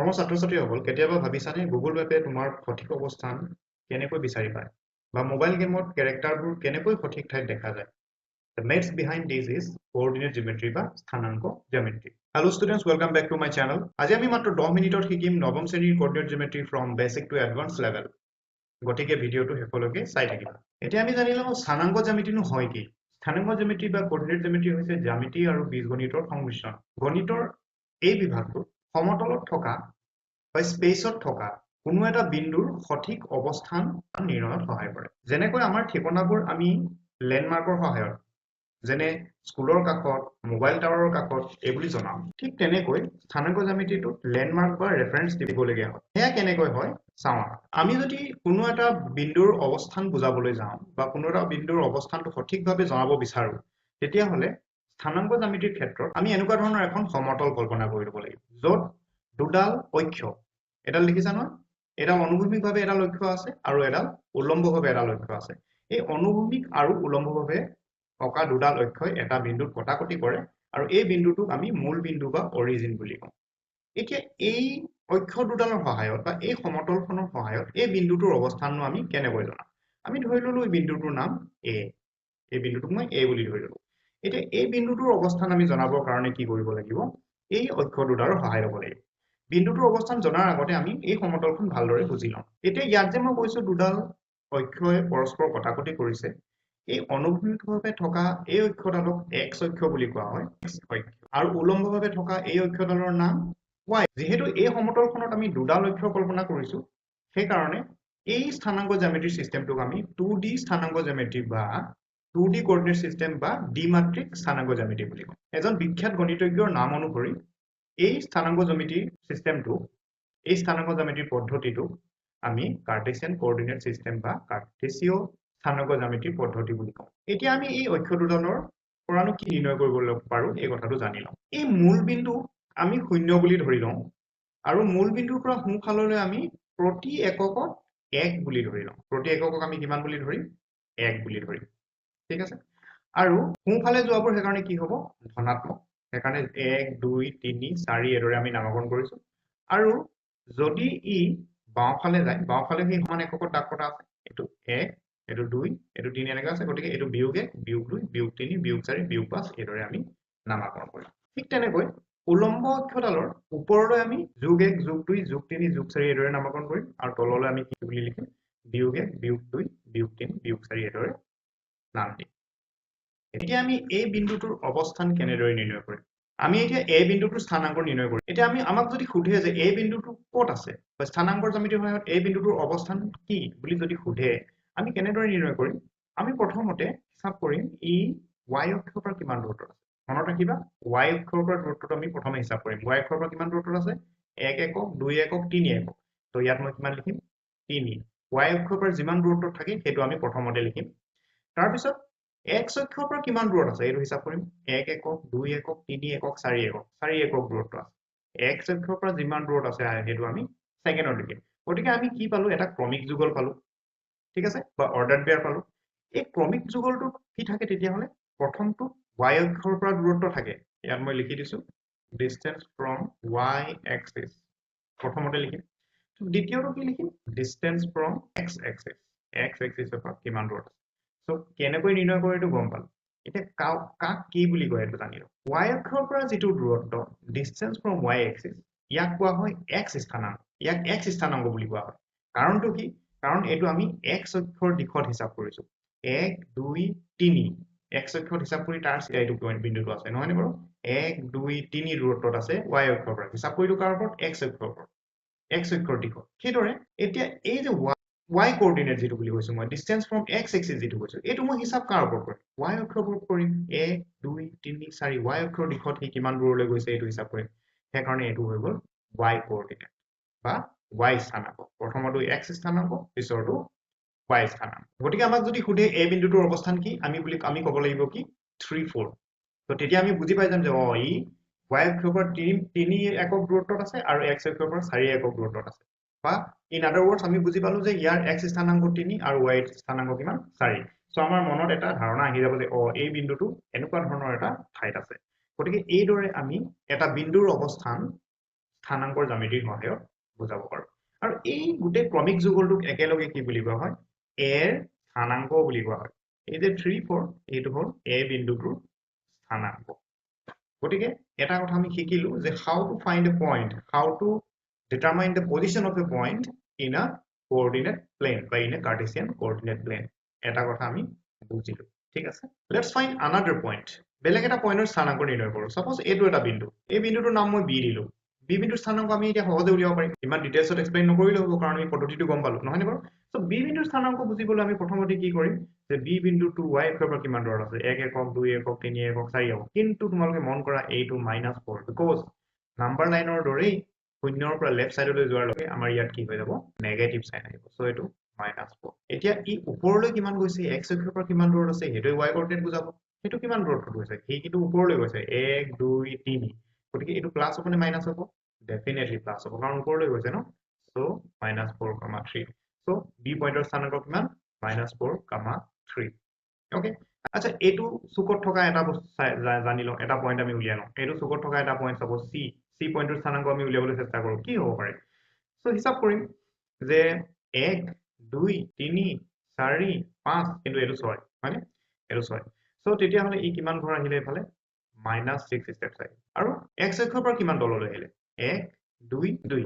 মৰমৰ ছাত্ৰ-ছাত্ৰীসকল, কেতিয়াবা ভাবিছানে গুগল মেপে তোমাৰ সঠিক অৱস্থান কেনেকৈ বিচাৰি পায় বা মোবাইল গেমত কেৰেক্টাৰবোৰ কেনেকৈ সঠিক ঠাইত দেখা যায়? The maths behind this is coordinate geometry বা স্থানাংক জ্যামিতি। Hello students, welcome back to my channel. আজি আমি মাত্ৰ 10 মিনিটত শিকিম নৱম শ্ৰেণীৰ coordinate geometry from basic to advance level. গতিকে ভিডিঅ'টো শেষলৈকে চাই থাকিবা। এতিয়া আমি জানি লওঁ স্থানাংক জ্যামিতিনো হয় কি। স্থানাংক জ্যামিতি বা কোঅৰ্ডিনেট জ্যামিতি হৈছে জ্যামিতি আৰু বীজগণিতৰ সংমিশ্ৰণ। গণিতৰ এই বিভাগটোত সমতলত থকা বা স্পেচত থকা কোনো এটা বিন্দুৰ সঠিক অৱস্থান নিৰ্ণয়ত সহায় কৰে। যেনেকৈ আমাৰ ঠিকনাবোৰ আমি লেণ্ডমাৰ্কৰ সহায়ত, যেনে স্কুলৰ কাষত, মোবাইল টাৱাৰৰ কাষত এইবুলি জনাওঁ, ঠিক তেনেকৈ স্থানাংক জ্যামিতিটোত লেণ্ডমাৰ্ক বা ৰেফাৰেঞ্চ দিবলগীয়া হয়। সেয়া কেনেকৈ হয় চাওঁ। আমি যদি কোনো এটা বিন্দুৰ অৱস্থান বুজাবলৈ যাওঁ বা কোনো এটা বিন্দুৰ অৱস্থানটো সঠিকভাৱে জনাব বিচাৰোঁ, তেতিয়াহ'লে স্থানাংক জ্যামিতিৰ ক্ষেত্ৰত আমি এনেকুৱা ধৰণৰ এখন সমতল কল্পনা কৰি ল'ব লাগিব, য'ত দুডাল অক্ষ, এডাল দেখিছা নহয়, এডাল অনুভূমিকভাৱে এডাল অক্ষ আছে আৰু এডাল উলম্বভাৱে এডাল অক্ষ আছে। এই অনুভূমিক আৰু উলম্বভাৱে অঁকা দুডাল অক্ষই এটা বিন্দুত কটাকটি কৰে আৰু এই বিন্দুটোক আমি মূল বিন্দু বা অৰিজিন বুলি কওঁ। এতিয়া এই অক্ষ দুডালৰ সহায়ত বা এই সমতলখনৰ সহায়ত এই বিন্দুটোৰ অৱস্থাননো আমি কেনেকৈ জনাম? আমি ধৰি ললো এই বিন্দুটোৰ নাম এ, এই বিন্দুটোক মই এ বুলি ধৰি ললো। এতিয়া এই বিন্দুটোৰ অৱস্থান আমি জনাবৰ কাৰণে কি কৰিব লাগিব? এই অক্ষ দুডালৰ সহায় ল'ব লাগিব। বিন্দুটোৰ অৱস্থান জনাৰ আগতে আমি এই সমতলখন ভালদৰে বুজি লওঁ। এতিয়া ইয়াত যে মই কৈছো দুডাল অক্ষই পৰস্পৰ কটাকটি কৰিছে, এই অনুভূমিকভাৱে থকা এই অক্ষডালক এক্স অক্ষ বুলি কোৱা হয়, এক্স অক্ষ, আৰু উলম্বভাৱে থকা এই অক্ষডালৰ নাম ৱাই। যিহেতু এই সমতলখনত আমি দুডাল অক্ষ কল্পনা কৰিছো, সেইকাৰণে এই স্থানাংক জ্যামিতিৰ চিষ্টেমটোক আমি 2D স্থানাংক জ্যামিতি বা 2D coordinate system বা দ্বিমাত্ৰিক স্থানাংক জ্যামিতি বুলি কওঁ। এজন বিখ্যাত গণিতজ্ঞৰ নাম অনুসৰি এই স্থানাংক জ্যামিতিৰ চিষ্টেমটো, এই স্থানাংক জ্যামিতিৰ পদ্ধতিটোক আমি কাৰ্টেছিয়ান কোঅৰ্ডিনেট চিষ্টেম বা কাৰ্টেছীয় স্থানাংক জ্যামিতিৰ পদ্ধতি বুলি কওঁ। এতিয়া আমি এই অক্ষ দুডালৰ পৰানো কি নিৰ্ণয় কৰিব পাৰো এই কথাটো জানি লওঁ। এই মূল বিন্দু আমি শূন্য বুলি ধৰি লওঁ আৰু মূল বিন্দুৰ পৰা সোঁফাললৈ আমি প্ৰতি এককত 1 বুলি ধৰি লওঁ। প্ৰতি এককক আমি কিমান বুলি ধৰিম? 1 বুলি ধৰিম, ঠিক আছে। আৰু সোঁফালে যোৱাবোৰ সেইকাৰণে কি হ'ব? ধনাত্মক, সেইকাৰণে 1 2 3 4 এইদৰে আমি নামাকৰণ কৰিছো। আৰু যদি ই বাওঁফালে যায়, বাওঁফালে সেই সমান এককত দাগ কটা আছে, এইটো 1, এইটো 2, এইটো 3 এনেকৈ আছে, গতিকে এইটো বিয়োগ 1, বিয়োগ 2, বিয়োগ 3, বিয়োগ 4, বিয়োগ 5 এইদৰে আমি নামাকৰণ কৰিম। ঠিক তেনেকৈ উলম্ব অক্ষডালৰ ওপৰলৈ আমি যোগ 1, যোগ 2, যোগ 3, যোগ 4 এইদৰে নামাকৰণ কৰিম আৰু তললৈ আমি কি বুলি লিখিম? বিয়োগ 1, বিয়োগ 2, বিয়োগ 3, বিয়োগ 4 এইদৰে নাম দিম। এতিয়া আমি এই বিন্দুটোৰ অৱস্থান কেনেদৰে নিৰ্ণয় কৰিম? আমি এতিয়া এই বিন্দুটোৰ স্থানাংক নিৰ্ণয় কৰিম। এতিয়া আমি আমাক যদি সোধে যে এই বিন্দুটো ক'ত আছে বা স্থানাংকৰ জ্যামিতিৰ সহায়ত এই বিন্দুটোৰ অৱস্থান কি বুলি যদি সোধে, আমি কেনেদৰে নিৰ্ণয় কৰিম? আমি প্ৰথমতে হিচাপ কৰিম ই ৱাই অক্ষৰ পৰা কিমান দূৰত্বত আছে। মনত ৰাখিবা, ৱাই অক্ষৰ পৰা দূৰত্বটো আমি প্ৰথমে হিচাপ কৰিম। ৱাই অক্ষৰ পৰা কিমান দূৰত্বত আছে? 1 একক, 2 একক, 3 একক। তো ইয়াত মই কিমান লিখিম? 3। ৱাই অক্ষৰ পৰা যিমান দূৰত্বত থাকে সেইটো আমি প্ৰথমতে লিখিম। তাৰপিছত এক্স অক্ষৰ পৰা কিমান দূৰত আছে এইটো হিচাপ কৰিম। 1 একক, 2 একক, 3 একক, 4 একক, 4 একক দূৰত্ব আছে। এক্স অক্ষৰ পৰা যিমান দূৰত আছে সেইটো আমি ছেকেণ্ডত লিখিম। গতিকে আমি কি পালো? এটা ক্ৰমিক যুগল পালো, ঠিক আছে, বা অৰ্ডাৰ পেয়াৰ পালো। এই ক্ৰমিক যুগলটোত কি থাকে তেতিয়াহ'লে? প্ৰথমটো ৱাই অক্ষৰ পৰা দূৰত্ব থাকে, ইয়াত মই লিখি দিছো ডিষ্টেঞ্চ ফ্ৰম ৱাই এক্সিছ, প্ৰথমতে লিখিম। দ্বিতীয়টো কি লিখিম? Distance from x axis, x এক্সিছৰ পৰা কিমান দূৰত আছে। চ' কেনেকৈ নিৰ্ণয় কৰে এইটো গম পালো। এতিয়া কাক কি বুলি কয় এইটো জানি লওঁ। ৱাই অক্ষৰ পৰা যিটো দূৰত্ব, ডিষ্টেঞ্চ ফ্ৰম ৱাই এক্সিছ, ইয়াক কোৱা হয় এক্স স্থানাংক। ইয়াক এক্স স্থানাংক বুলি কোৱা হয়। কাৰণটো কি? কাৰণ এইটো আমি এক্স অক্ষৰ দিশত হিচাপ কৰিছো। 1 2 3 এক্স অক্ষত হিচাপ কৰি তাৰ এইটো বিন্দুটো আছে, নহয়নে বাৰু? 1 2 3 দূৰত্বত আছে ৱাই অক্ষৰ পৰা। হিচাপ কৰিলো কাৰ ওপৰত? এক্স অক্ষৰ ওপৰত, এক্স অক্ষৰ দিশত। সেইদৰে এতিয়া এই যে ৱাই কোঅৰ্ডিনেট যিটো বুলি কৈছো মই, ডিষ্টেঞ্চ ফ্ৰম এক্স এক্সিছ যিটো কৈছো, এইটো মই হিচাপ কাৰ ওপৰত কৰিম? ৱাই অক্ষৰ ওপৰত কৰিম। 1 2 3 4 ৱাই অক্ষৰ দিশত সি কিমান দূৰলৈ গৈছে এইটো হিচাপ কৰিম। সেইকাৰণে এইটো হৈ গ'ল ৱাই কোঅৰ্ডিনেট বা ৱাই স্থানাংক। প্ৰথমটো এক্স স্থানাংক, পিছৰটো ৱাই স্থানাংক। গতিকে আমাক যদি সোধে এই বিন্দুটোৰ অৱস্থান কি, আমি ক'ব লাগিব কি 3 4। তো তেতিয়া আমি বুজি পাই যাম যে ই ৱাই অক্ষৰ পৰা 3 একক দূৰত্বত আছে আৰু এক্স অক্ষৰ পৰা 4 একক দূৰত্বত আছে। বা ইন আদাৰ ৱৰ্ডছ আমি বুজি পালো যে ইয়াৰ এক্স স্থানাংক 3 আৰু ৱাই স্থানাংক কিমান? 4। চ' আমাৰ মনত এটা ধাৰণা আহি যাব যে এই বিন্দুটো এনেকুৱা ধৰণৰ এটা ঠাইত আছে। গতিকে এইদৰে আমি এটা বিন্দুৰ অৱস্থান স্থানাংকৰ জ্যামিতিৰ সহায়ত বুজাব পাৰোঁ। আৰু এই গোটেই ক্ৰমিক যুগলটোক একেলগে কি বুলি কোৱা হয়? এৰ স্থানাংক বুলি কোৱা হয়। এই যে 3 4 এইটো হ'ল এ বিন্দুটোৰ স্থানাংক। গতিকে এটা কথা আমি শিকিলো যে how to find a point, how to determine the position of a point in a coordinate plane বা in a Cartesian coordinate plane। এটা কথা আমি বুজিলো, ঠিক আছে। Let's find another point. বেলেগ এটা পইণ্টৰ স্থানাংক নিৰ্ণয় কৰোঁ। চাপ'জ এইটো এটা বিন্দু, এই বিন্দুটোৰ নাম মই বি দিলো। বি বিন্দুৰ স্থানাংক আমি এতিয়া সহজে উলিয়াব পাৰিম, ইমান ডিটেইলছত এক্সপ্লেইন নকৰিলেও হ'ব, কাৰণ আমি পদ্ধতিটো গম পালো, নহয়নে বাৰু? চ' বি বিন্দুৰ স্থানাংক বুজিবলৈ আমি প্ৰথমতে কি কৰিম যে বি বিন্দুটো ৱাই অক্ষৰ পৰা কিমান দূৰত আছে? 1 একক, 2 একক, 3 একক, 4 একক। কিন্তু তোমালোকে মন কৰা, এইটো -4, because number লাইনৰ দৰেই শূন্যৰ পৰা লেফ্ট চাইডলৈ যোৱাৰ লগে আমাৰ ইয়াত কি হৈ যাব? নেগেটিভ চাইন আহিব। চ' এইটো -4। এতিয়া ই ওপৰলৈ কিমান গৈছে, এক্স অক্ষৰ পৰা কিমান দূৰত আছে, সেইটোৱে ৱাই কৰ্ডিনেট বুজাব। সেইটো কিমান দূৰত্বত গৈছে? সি কিন্তু ওপৰলৈ গৈছে, 1 2 3। গতিকে এইটো প্লাছ হ'ব নে মাইনাছ হ'ব? ডেফিনেটলি প্লাছ হ'ব, কাৰণ ওপৰলৈ গৈছে ন। চ' -4, 3। চ' বি পইণ্টৰ স্থানাংক কিমান? -4, 3। অ'কে, আচ্ছা, এইটো চুকত থকা এটা বস্তু জানি লওঁ, এটা পইণ্ট আমি উলিয়াই লওঁ। এইটো চুকত থকা এটা পইণ্ট চাপ'জ চি, চি পইণ্টটোৰ স্থানাংক আমি উলিয়াবলৈ চেষ্টা কৰোঁ, কি হ'ব পাৰে? চ' হিচাপ কৰিম যে 1 2 3 4 5, কিন্তু এইটো 6, হয়নে? এইটো 6। চ' তেতিয়াহ'লে ই কিমান ঘৰ আহিলে এইফালে? -6 ষ্টেপছ আহিলে। আৰু এক্স অক্ষৰ পৰা কিমান তললৈ আহিলে? 1 2 2।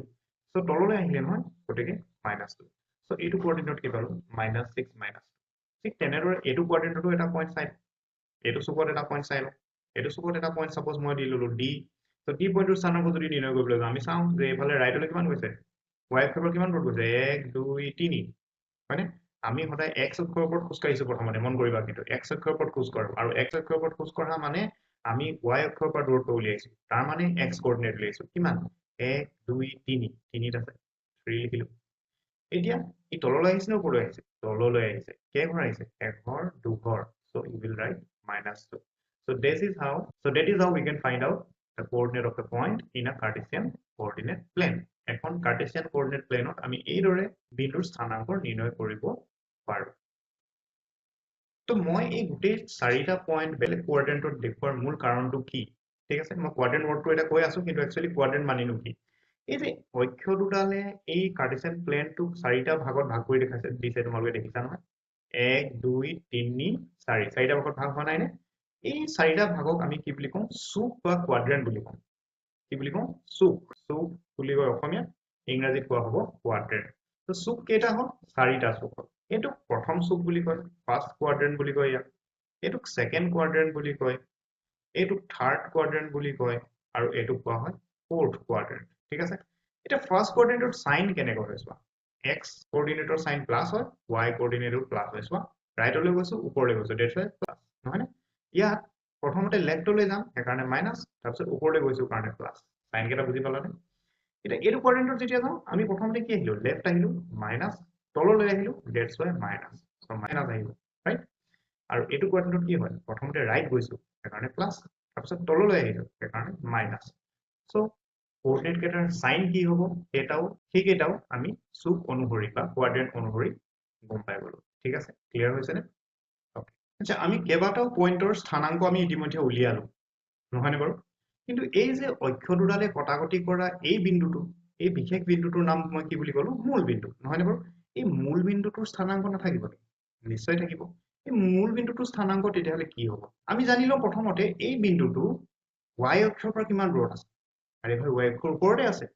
চ' তললৈ আহিলে নহয়, গতিকে -2। চ' এইটো কোঅৰ্ডিনেট কি পালো? -6 -2। ঠিক তেনেদৰে এইটো কোঅৰ্ডিনেটতো এটা পইণ্ট চাই, এইটো চুকত এটা পইণ্ট চাই লওঁ। এইটো চুকত এটা পইণ্ট চাপ'জ মই দি ললো ডি। চ' ডি পইণ্টটোৰ স্থানাংক যদি নিৰ্ণয় কৰিবলৈ যাওঁ, আমি চাওঁ যে এইফালে ৰাইটলৈ কিমান গৈছে, ৱাই অক্ষৰ পৰা কিমান দূৰত গৈছে? 1 2 3, হয়নে? আমি সদায় এক্স অক্ষৰ ওপৰত খোজ কাঢ়িছো প্ৰথমতে, মন কৰিবা কিন্তু এক্স অক্ষৰ ওপৰত খোজ কাঢ়ো, আৰু এক্স অক্ষৰ ওপৰত খোজ কঢ়া মানে আমি ৱাই অক্ষৰ পৰা দূৰত্ব উলিয়াইছো, তাৰ মানে এক্স কৰ্ডিনেট উলিয়াইছো। কিমান? 1 2 3, 3ত আছে, 3 লিখিলো। এতিয়া ই তললৈ আহিছে নে ওপৰলৈ আহিছে? তললৈ আহিছে। কেইঘৰ আহিছে? এঘৰ, দুঘৰ। So you will write -2. So this is how, so that is how we can find out the coordinate of a point in a Cartesian coordinate plane. এখন কাৰ্টেছিয়ান কোঅৰ্ডিনেট প্লেনত আমি এইদৰে বিন্দুৰ স্থানাংক নিৰ্ণয় কৰিব পাৰো। তো মই এই গোটেই চাৰিটা পইণ্ট বেলেগ কোৱাড্ৰেণ্টত দেখুওৱাৰ মূল কাৰণটো কি? ঠিক আছে, মই কোৱাড্ৰেণ্ট ৱৰ্ডটো এটা কৈ আছো, কিন্তু একচুৱেলি কোৱাড্ৰেণ্ট মানিনো কি? এই যে অক্ষ দুডালে এই কাৰ্টেছিয়ান প্লেনটোক চাৰিটা ভাগত ভাগ কৰি দেখাইছে দিছে, তোমালোকে দেখিছা নহয়? 1 2 3 4, চাৰিটা ভাগত ভাগ হোৱা নাইনে? এই চাৰিটা ভাগক আমি কি বুলি কওঁ? চুক বা কোৱাড্ৰেণ্ট বুলি কওঁ। কি বুলি কওঁ? চুক। চুক বুলি কয় অসমীয়াত, ইংৰাজীত কোৱা হ'ব কোৱাড্ৰেণ্ট। তো চুক কেইটা হ'ল? চাৰিটা চুক হ'ল। এইটোক প্ৰথম চুক বুলি কয়, ফাৰ্ষ্ট কোৱাড্ৰেণ্ট বুলি কয় ইয়াক। এইটোক ছেকেণ্ড কোৱাড্ৰেণ্ট বুলি কয়, এইটোক থাৰ্ড কোৱাড্ৰেণ্ট বুলি কয়, আৰু এইটোক কোৱা হয় ফ'ৰ্থ কোৱাড্ৰেণ্ট। ঠিক আছে, এতিয়া ফাৰ্ষ্ট কোৱাড্ৰেণ্টৰ চাইন কেনেকৈ হয় চোৱা। এক্স কৰ্ডিনেটৰ চাইন প্লাছ হয়, ৱাই কৰ্ডিনেটৰ প্লাছ হয়। চোৱা, ৰাইটলৈ গৈছো, ওপৰলৈ গৈছো, that's Y plus, নহয়নে? ইয়াত প্ৰথমতে লেফ্টলৈ যাম, সেইকাৰণে মাইনাছ, তাৰপিছত ওপৰলৈ গৈছো কাৰণে প্লাছ। চাইন কেইটা বুজি পালানে? এতিয়া এইটো কোৱাড্ৰেণ্টত যেতিয়া যাওঁ, আমি প্ৰথমতে কি আহিলো? লেফ্ট আহিলো, মাইনাছ, তললৈ আহিলো, that's Y minus, so' minus আহিব, ৰাইট? আৰু এইটো কোৱাড্ৰেণ্টত কি হয়? প্ৰথমতে ৰাইট গৈছো, সেইকাৰণে প্লাছ, তাৰপিছত তললৈ আহিলো, সেইকাৰণে মাইনাছ। চ' কোঅৰ্ডিনেট কেইটাৰ চাইন কি হ'ব সেইকেইটাও আমি চুক অনুসৰি বা কোৱাড্ৰেণ্ট অনুসৰি গম পাই গলো। ঠিক আছে, ক্লিয়াৰ হৈছেনে? আচ্ছা, আমি কেইবাটাও পইণ্টৰ স্থানাংক আমি ইতিমধ্যে উলিয়ালো, নহয়নে বাৰু? কিন্তু এই যে অক্ষ দুডালে কটাকটি কৰা এই বিন্দুটো, এই বিশেষ বিন্দুটোৰ নাম মই কি বুলি ক'লো? মূল বিন্দু, নহয়নে বাৰু? এই মূল বিন্দুটোৰ স্থানাংক নাথাকিব নেকি? নিশ্চয় থাকিব। এই মূল বিন্দুটোৰ স্থানাংক তেতিয়াহ'লে কি হ'ব? আমি জানি লওঁ প্ৰথমতে এই বিন্দুটো ৱাই অক্ষৰ পৰা কিমান দূৰত আছে। আৰে ভাই, ৱাই অক্ষৰ ওপৰতে আছে,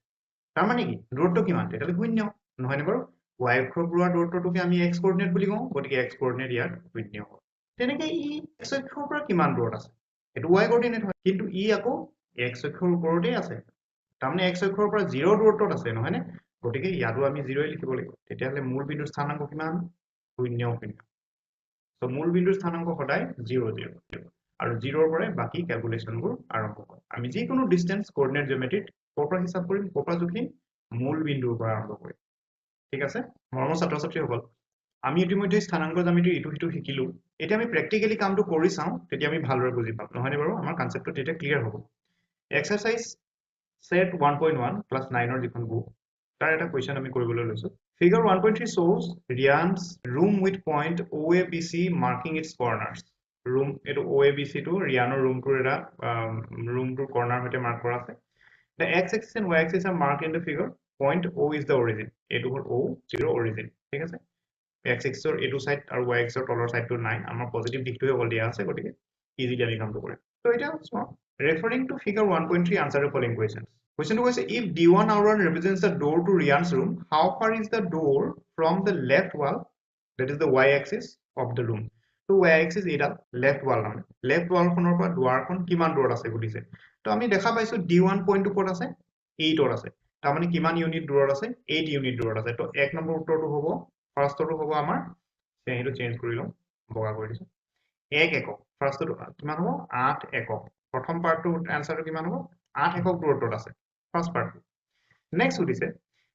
তাৰমানে কি দূৰত্ব কিমান? তেতিয়াহ'লে শূন্য, নহয়নে বাৰু? ৱাই অক্ষৰ পৰা দূৰত্বটোকে আমি এক্স কৰ্ডিনেট বুলি কওঁ, গতিকে এক্স কৰ্ডিনেট ইয়াত শূন্য হ'ব। তেনেকে ই এক্স অক্ষৰ পৰা কিমান দূৰত আছে? এইটো ৱাই কৰ্ডিনেট হয়, কিন্তু ই আকৌ এক্স অক্ষৰ ওপৰতেই আছে, তাৰমানে এক্স অক্ষৰ পৰা জিৰ' দূৰত্বত আছে, নহয়নে? গতিকে ইয়াতো আমি জিৰ'ই লিখিব লাগিব। তেতিয়াহ'লে মূল বিন্দুৰ স্থানাংক কিমান? শূন্য শূন্য। চ' মূল বিন্দুৰ স্থানাংক সদায় জিৰ' জিৰ' জিৰ', আৰু জিৰ'ৰ পৰাই বাকী কেলকুলেশ্যনবোৰ আৰম্ভ হয়। আমি যিকোনো ডিষ্টেঞ্চ কৰ্ডিনেট জিঅ'মেট্ৰিত ক'ৰ পৰা হিচাপ কৰিম, ক'ৰ পৰা জুখিম? মূল বিন্দুৰ পৰা আৰম্ভ কৰিম। ঠিক আছে, মৰমৰ ছাত্ৰ ছাত্ৰীসকল, আমি ইতিমধ্যে স্থানাংক জ্যামিতিৰ ইটো সিটো শিকিলো। এতিয়া আমি প্ৰেক্টিকেলি কামটো কৰি চাওঁ, তেতিয়া আমি ভালদৰে বুজি পাম, নহয়নে বাৰু? আমাৰ কনচেপ্টটো তেতিয়া ক্লিয়াৰ হ'ব। এক্সাৰচাইজ ছেট 1.1, ক্লাছ 9ৰ যিখন বুক, তাৰ এটা কুৱেশ্যন আমি কৰিবলৈ লৈছো। Figure 1.3 shows Rian's room with point O A B C marking its corners. Room এইটো অ' এ বি চিটো ৰিয়ানৰ ৰুমটোৰ এটা ৰুমটোৰ কৰ্ণাৰ সৈতে মাৰ্ক কৰা আছে। The x axis and y axis are marked in the figure. Point O is the origin. এইটো হ'ল O zero origin. ঠিক আছে, x axisৰ এইটো চাইড আৰু y axisৰ তলৰ চাইডটো নাই, আমাৰ পজিটিভ দিশটোহে অকল দিয়া আছে, গতিকে ইজিলি আমি কামটো কৰিম। তো এতিয়া চোৱা, referring to figure 1.3, answer the following questions. কুৱেশ্যনটো কৈছে, if D1 R1 represents the door to Riyan's room, how far is the door from the left wall, that is the y axis of the room? তো y axis এইডাল left wall, মানে left ৱালখনৰ পৰা দুৱাৰখন কিমান দূৰত আছে সুধিছে। তো আমি দেখা পাইছো D1 পইণ্টটো ক'ত আছে? 8ত আছে। তাৰমানে কিমান ইউনিট দূৰত আছে? 8 ইউনিট দূৰত আছে। তো 1 নম্বৰ উত্তৰটো হ'ব, ফাৰ্ষ্টটো হ'ব আমাৰ, সেইটো চেঞ্জ কৰি লওঁ, বগা কৰি দিছো, 1 একক। ফাৰ্ষ্টটো কিমান হ'ব? 8 একক। প্ৰথম পাৰ্টটো এনচাৰটো কিমান হ'ব? 8 একক দূৰত্বত আছে ফাৰ্ষ্ট পাৰ্টটো। নেক্সট সুধিছে,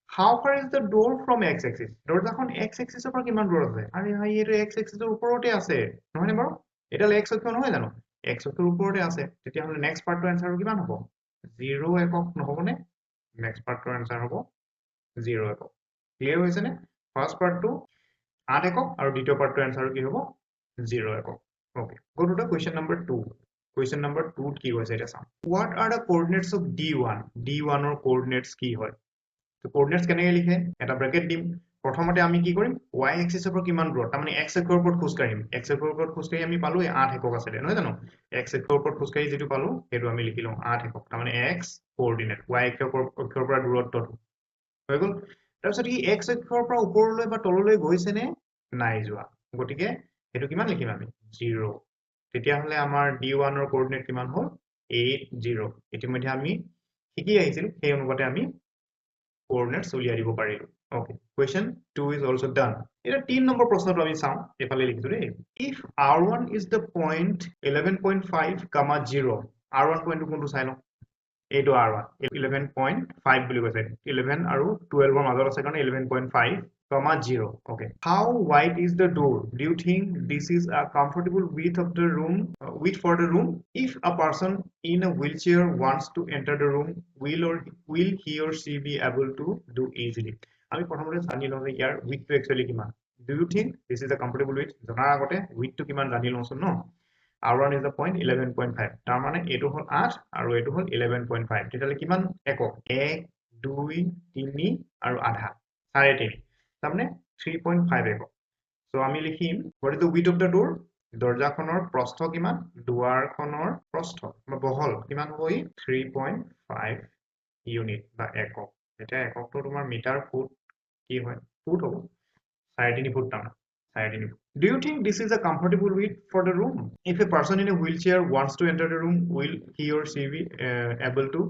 how far is the door from x axis? দৰ্জাখন x এক্সিছৰ পৰা কিমান দূৰত আছে? আৰে ভাই, এইটো x এক্সিছৰ ওপৰতে আছে নহয়নে বাৰু? এডাল x অক্ষ নহয় জানো? X অক্ষৰ ওপৰতে আছে। তেতিয়াহ'লে নেক্সট পাৰ্টটোৰ এনচাৰটো কিমান হ'ব? 0 একক নহ'বনে? নেক্সট পাৰ্টটোৰ এনচাৰ হ'ব 0 একক। ক্লিয়াৰ হৈছেনে? ফাৰ্ষ্ট পাৰ্টটো 8 একক আৰু দ্বিতীয় পাৰ্টটোৰ এনচাৰটো কি হ'ব? 0 একক। Okay, go to the question number 2. Question number 2 কি কৈছে এতিয়া চাওঁ। What are the coordinates of D1? D1 ৰ coordinates কি হয়? তো coordinates কেনেকৈ লিখে? এটা ব্ৰেকেট দিম। প্ৰথমতে আমি কি কৰিম? Y এক্সিছৰ পৰা কিমান দূৰত, তাৰমানে x অক্ষৰ ওপৰত খোজ কাঢ়িম। X অক্ষৰ ওপৰত খোজকাঢ়ি আমি পালো 8 একক আছিলে নহয় জানো? X অক্ষৰ ওপৰত খোজকাঢ়ি যিটো পালো সেইটো আমি লিখি লওঁ 8 একক, তাৰমানে x coordinate, y অক্ষৰ পৰা দূৰত্বটো হৈ গ'ল। তাৰপিছত ই x অক্ষৰ পৰা ওপৰলৈ বা তললৈ গৈছে নে নাই যোৱা, গতিকে সেইটো কিমান লিখিম আমি? 0। তেতিয়াহ'লে আমাৰ D1 ৰ কোঅৰ্ডিনেট কিমান হ'ল? 8 0। ইতিমধ্যে আমি শিকি আহিছিলো, সেই অনুপাতে আমি কোঅৰ্ডিনেটছ উলিয়াই দিব পাৰিলো। Okay, question 2 is also done. এতিয়া 3 নম্বৰ প্ৰশ্নটো আমি চাওঁ, এইফালে লিখিছো দেই। If R1 is the point 11.5, 0, R1 পইণ্টটো কোনটো চাই লওঁ। এইটো R1 11.5 বুলি কৈছে, 11 আৰু 12 ৰ মাজত আছে কাৰণে 11.5, 0. Okay, how wide is the door? Do you think this is a comfortable width of the room, width for the room? If a person in a wheelchair wants to enter the room, will he or she be able to do easily? আমি প্ৰথমতে জানি লওঁ যে ইয়াৰ widthটো actually কিমান। Do you think this is a comfortable width? জনাৰ আগতে widthটো কিমান জানি লওঁচোন ন। R1 is the point 11.5, তাৰ মানে এইটো হ'ল 8 আৰু এইটো হ'ল 11.5। তেতিয়াহ'লে কিমান একক? 1 2 3 আৰু আধা, 3.5, তাৰমানে 3.5 একক। চ' আমি লিখিম, what is the width of the door? দৰ্জাখনৰ প্ৰস্থ কিমান? দুৱাৰখনৰ প্ৰস্থ বা বহল কিমান হ'ব? ই 3.5 ইউনিট বা একক। এতিয়া এককটো তোমাৰ মিটাৰ, ফুট কি হয়? ফুট হ'ব, 3.5 ফুট, তাৰমানে 3.5 foot. Do you think this is a comfortable width for the room? If a person in a wheelchair wants to enter the room, will he or she be able to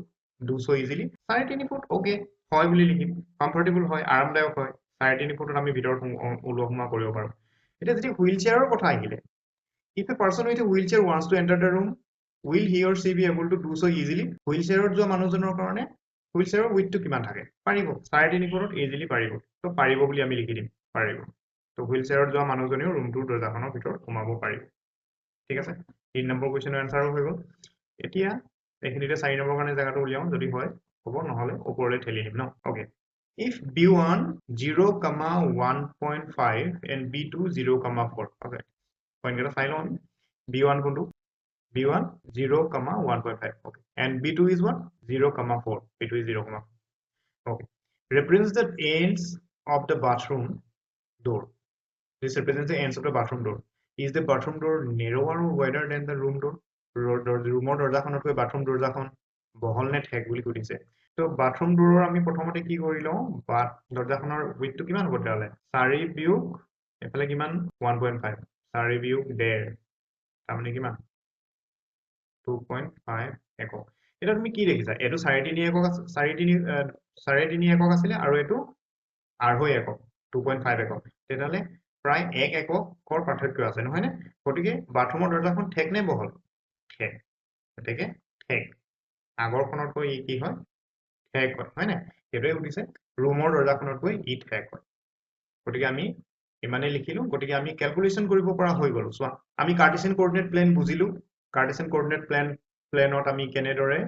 do so easily? 3.5 foot okay হয় বুলি লিখিম, comfortable হয়, আৰামদায়ক হয়। 3.5 ফুটত আমি ভিতৰত ওলোৱা সোমোৱা কৰিব পাৰোঁ। এতিয়া যদি হুইল চেয়াৰৰ কথা আহিলে, if a person with a wheelchair wants to enter the room, will he or she be able to do so easily? Wheel চেয়াৰত যোৱা মানুহজনৰ কাৰণে হুইল চেয়াৰৰ উইথটো কিমান থাকে? পাৰিব, 3.5 ফুটত ইজিলি পাৰিব। তো পাৰিব বুলি আমি লিখি দিম, পাৰিব। তো হুইল চেয়াৰত যোৱা মানুহজনেও ৰুমটোৰ দৰ্জাখনৰ ভিতৰত সোমাব পাৰিব। ঠিক আছে, 3 নম্বৰ কুৱেশ্যনৰ এনচাৰো হৈ গ'ল। এতিয়া এইখিনিতে 4 নম্বৰ কাৰণে জেগাটো উলিয়াওঁ, যদি হয় হ'ব, নহ'লে ওপৰলৈ ঠেলি দিম ন। Okay, if B1 0, 1.5 and B2 0, 4. Okay, point কেইটা চাই লওঁ আমি। B1 কোনটো? B1 0, 1.5. Okay, and B2 is what? 0, 4. B2 is 0, 4. Okay, represents the ends of the bathroom door. This represents the ends of the bathroom door. Is the bathroom door narrower or wider than the room door? ৰুমৰ দৰ্জাখনতকৈ bathroom দৰ্জাখন বহল নে ঠেক বুলি সুধিছে। তো bathroom ডোৰৰ আমি প্ৰথমতে কি কৰি লওঁ, বা দৰ্জাখনৰ উইথটো কিমান হ'ব তেতিয়াহ'লে? 4 বিয়োগ এইফালে কিমান? 1.5, 4 বিয়োগ 1.5, তাৰমানে কিমান? 2.5 একক। এতিয়া তুমি কি দেখিছা? এইটো 3.5 একক আছে, 3.5 একক আছিলে আৰু এইটো 2.5 একক, 2.5 একক। তেতিয়াহ'লে প্ৰায় 1 এককৰ পাৰ্থক্য আছে নহয়নে? গতিকে বাথৰুমৰ দৰ্জাখন ঠেক নে বহল? ঠেক। গতিকে ঠেক, আগৰখনতকৈ ই কি হয়? ঠেক হয়, হয়নে? সেইটোৱে সুধিছে, ৰুমৰ দৰ্জাখনতকৈ ই ঠেক হয়। গতিকে আমি ইমানেই লিখিলো। গতিকে আমি কেলকুলেশ্যন কৰিব পৰা হৈ গ'লো। চোৱা, আমি কাৰ্টেচিয়ান কোঅৰ্ডিনেট প্লেন বুজিলো। কাৰ্টেচিয়ান কোঅৰ্ডিনেট প্লেনত আমি কেনেদৰে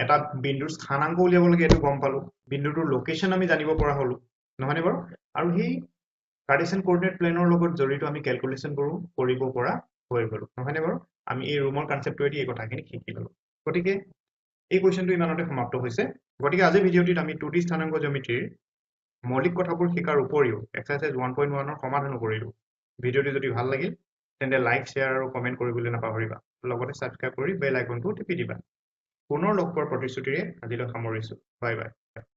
এটা বিন্দুৰ স্থানাংক উলিয়াব লাগে এইটো গম পালো। বিন্দুটোৰ লোকেশ্যন আমি জানিব পৰা হলো নহয়নে বাৰু? আৰু সেই কাৰ্টেচিয়ান কোঅৰ্ডিনেট প্লেনৰ লগত জড়িত আমি কেলকুলেশ্যন কৰিব পৰা হৈ গ'লো নহয়নে বাৰু? আমি এই ৰুমৰ কনচেপ্টটোৱেদি এই কথাখিনি শিকি ললো। গতিকে এই কুৱেশ্যনটো ইমানতে সমাপ্ত হৈছে। গতিকে আজিৰ ভিডিঅ'টিত আমি 2D স্থানাংক জ্যামিতিৰ মৌলিক কথাবোৰ শিকাৰ উপৰিও এক্সাৰচাইজ 1.1ৰ সমাধানো কৰিলোঁ। ভিডিঅ'টি যদি ভাল লাগিল, তেন্তে লাইক, শ্বেয়াৰ আৰু কমেণ্ট কৰিবলৈ নাপাহৰিবা। লগতে ছাবস্ক্ৰাইব কৰি বেল আইকনটো টিপি দিবা। পুনৰ লগ পোৱাৰ প্ৰতিশ্ৰুতিৰে আজিলৈ সামৰিছোঁ। Bye bye.